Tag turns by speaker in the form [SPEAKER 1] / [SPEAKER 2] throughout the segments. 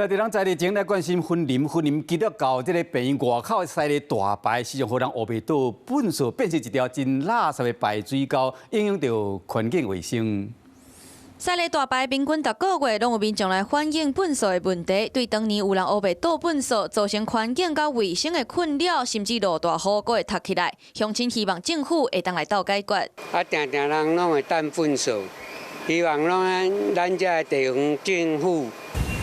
[SPEAKER 1] 在地人在地前來關心雲林，雲林基督教這个病院外口的西螺大排，時常予人烏白倒糞埽，變成一條真垃圾的排水溝，影響著環境衛生。
[SPEAKER 2] 西螺大排平均逐个月攏有民眾來反映糞埽的問題，對當年有人烏白倒糞埽，造成環境佮衛生的困擾，甚至落大雨閣會塞起來。鄉親希望政府會當來鬥解決。
[SPEAKER 3] 啊，定定人攏會擲糞埽，希望攏咱這个地方政府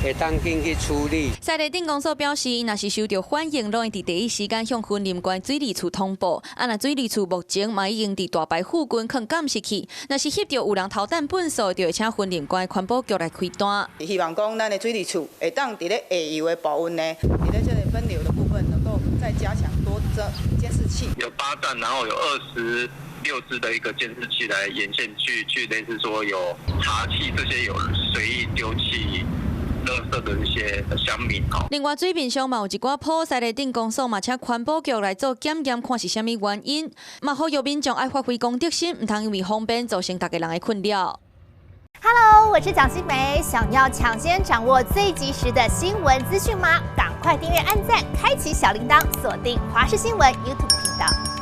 [SPEAKER 3] 會當緊去處理。
[SPEAKER 2] 西螺鎮公所表示，若是收著反映，攏會佇第一時間向雲林縣水利處通報。啊，若水利處目前嘛已經佇大排附近囥監視器，若是翕著有人偷擲糞埽，就會請雲林縣環保局來開單。
[SPEAKER 4] 希望講咱的水利處會當佇咧下游的部分呢，佇咧這个分流的部分，能夠再加強多裝監視器。
[SPEAKER 5] 有8站，然後有26支的一個監視器來沿線去類似說有查緝這些有隨意丟棄垃圾的一些鄉民。
[SPEAKER 2] 另外，水面上嘛有一寡泡，西螺鎮公所嘛請環保局來做檢驗，看是啥物原因。嘛呼籲民眾愛發揮公德心，毋通因為方便造成逐家人的困擾。
[SPEAKER 6] Hello，我是蔣新梅，想要搶先掌握最及時的新聞資訊嗎？趕快訂閱、按讚、開啟小鈴鐺，鎖定華視新聞 YouTube 頻道。